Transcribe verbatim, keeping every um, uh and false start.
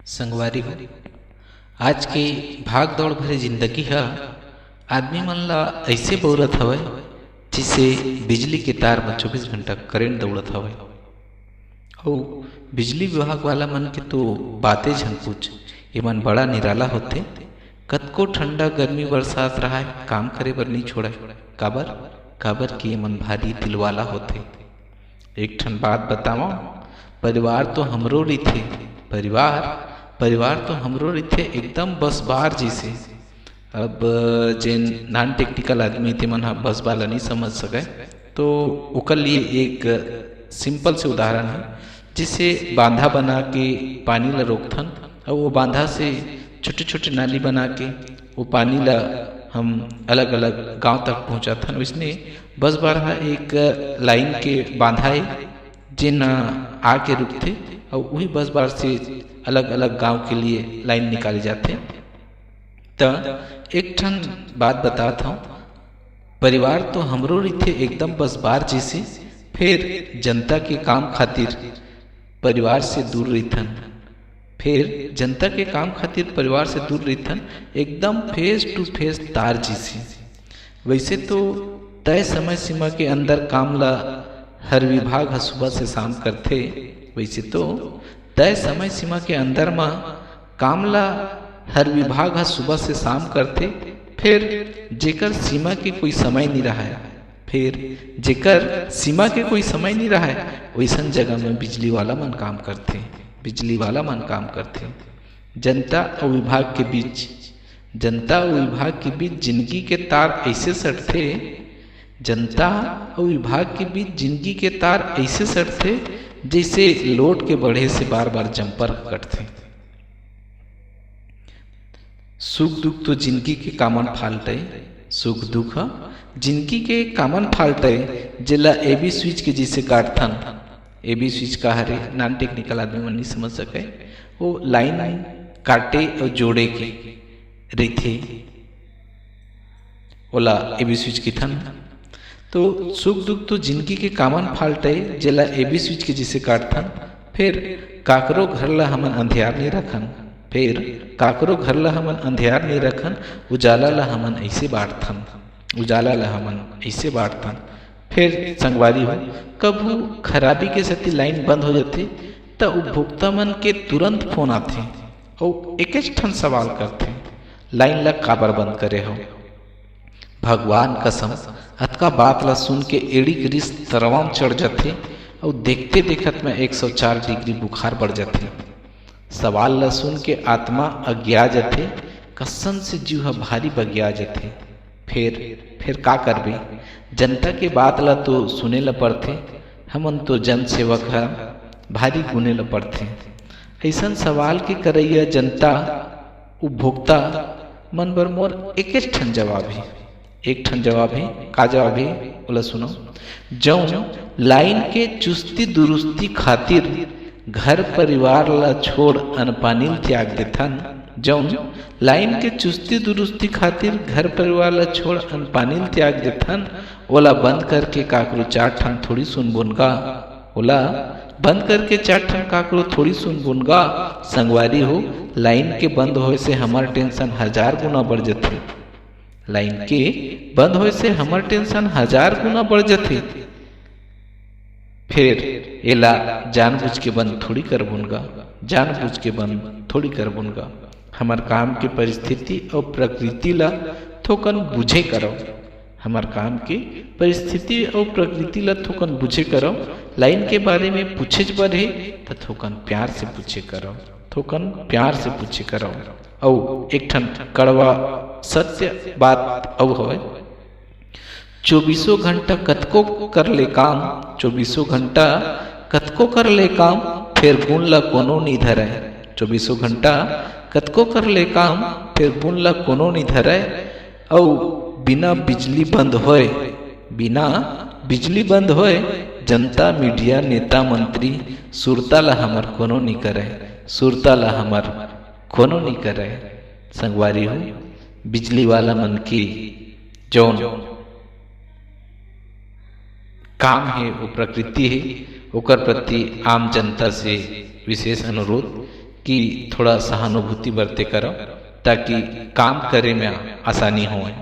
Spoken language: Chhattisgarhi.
संगवारी हो, आज के भाग दौड़ भरे जिंदगी ह आदमी मन ला ऐसे बउरत हवय, जिसे बिजली के तार म चौबीस घंटा करंट दौड़त हवय। अउ बिजली विभाग वाला मन के तो बाते झन पूछ, एमन बड़ा निराला होथे। कतको ठंडा, गर्मी, बरसात रहय, काम करे बर नइ छोड़य। काबर? काबर कि एमन भारी दिलवाला होथे। एक ठन बात बतावं, परिवार तो हमरो रहिथे, परिवार, परिवार तो हमरो रहिथे, एकदम बस बार जइसे। अब जेन non technical आदमी, तेमन ह बस बार ला नइ समझ सकय, तो ओकर लिए एक simple से उदाहरण हे, जइसे बांधा बना के पानी ला रोकथन, अउ वो बांधा से छोटे-छोटे नाली बना के वो पानी ला हम अलग-अलग गांव तक पहुंचाथन। वइसने बस बार ह एक line के बांधा ए, जेन आके रुकथे अउ उही बस बार से अलग-अलग गांव के लिए line निकाले जाथे। त एक ठन बात बतात हंव, परिवार तो हमरो रहिथे एकदम बस बार जइसे, फेर जनता के काम खातिर परिवार से दूर रहिथन, फेर जनता के काम खातिर परिवार से दूर रहिथन, एकदम face to face तार जइसे। वइसे तो तय समय सीमा के अंदर काम ला हर विभाग ह सुबह से शाम करथे, वइसे तो तय समय सीमा के अंदर म काम ला हर विभाग ह सुबह से शाम करथे, फेर जेकर सीमा के कोई समय नइ रहय, फेर जेकर सीमा के कोई समय नइ रहय, वइसन जगह म बिजली वाला मन काम करथे, बिजली वाला मन काम करथे। जनता अउ विभाग के बीच, जनता अउ विभाग के बीच जिनगी के तार अइसे सटथे, जनता अउ विभाग के बीच जिनगी के तार अइसे सटथे, जइसे लोट के बढ़े से बार-बार jumper कटथे। सुख दुख तो जिनगी के common fault ए, सुख दुख ह जिनगी के common fault ए, जेला A B switch के जइसे काटथन। A B switch का हरे, non technical आदमी मन नइ समझ सकय, वो line काटे अउ जोड़े के रहिथे, ओला A B switch किथन। तो सुख दुख तो जिनगी के common fault ए, जेला A B switch के जइसे काटथन। फेर काकरो घर ला हमन अंधियार नइ रखन, फेर काकरो घर ला हमन अंधियार नइ रखन, उजाला ला हमन अइसे बांटथन, उजाला ला हमन अइसे बांटथन। फेर संगवारी हो, कभू खराबी के सेती line बंद हो जाथे, त उपभोक्ता मन के तुरंत फोन आथे अउ एकेच ठन सवाल करथे, "line ला काबर बंद करे हव?" भगवान कसम, अतका बात ला सुन के एड़ी के रिस तरवा म चढ़ जाथे अउ देखते देखत में एक सौ चार डिग्री बुखार बढ़ जाथे। सवाल ला सुन के आत्मा अगिया जाथे, कसन से जीव ह भारी बगिया जाथे। फेर, फेर का करबे? जनता के बात ला तो सुने ला पड़थे, हमन तो जनसेवक ह भारी गुने ला पड़थे। अइसन सवाल के करइया जनता, उपभोक्ता मन बर मोर एकेच ठन जवाब हे, एक ठन जवाब हे। का जवाब हे, ओला सुनो। जौन line के चुस्ती दुरुस्ती खातिर घर परिवार ला छोड़ अनपानी ल त्याग देथन, जौन line के चुस्ती दुरुस्ती खातिर घर परिवार ला छोड़ अनपानी ल त्याग देथन, ओला बंद करके काकरो चार ठन थोड़ी सुनबोन गा, ओला बंद करके चार ठन काकरो थोड़ी सुनबोन गा। संगवारी हो, line के बंद होए से हमर tension हजार गुना बढ़ जथे। Line के बंद होए से हमर tension हजार गुना बढ़ जथे। फेर एला जानबूझ के बंद थोड़ी करबोन गा, जानबूझ के बंद थोड़ी करबोन गा। हमर काम के परिस्थिति अउ प्रकृति ला थोकन बुझे करव। हमर काम के परिस्थिति अउ प्रकृति ला थोकन बुझे करव। Line के बारे में पूछेच बर हे, त थोकन प्यार से पूछे करव, थोकन प्यार से पूछे करव। अउ एक ठन कड़वा सत्य बात अउ हवय, चौबीसों घंटा कतको कर ले काम, चौबीसों घंटा कतको कर ले काम, फेर गुण ला कोनो नी धरय। चौबीसों घंटा कतको कर ले काम, फेर गुण ला कोनो नी धरय। अउ बिना बिजली बंद होए, बिना बिजली बंद होए, जनता, media, नेता, मंत्री, सुरता ला हमर कोनो नी करय, सुरता ला हमर कोनो नी करय। संगवारी हो, बिजली वाला मन के जौन काम हे, वो प्रकृति हे, ओकर प्रति आम जनता से विशेष अनुरोध कि थोड़ा सहानुभूति बरते करव, ताकि काम करे में आसानी होए।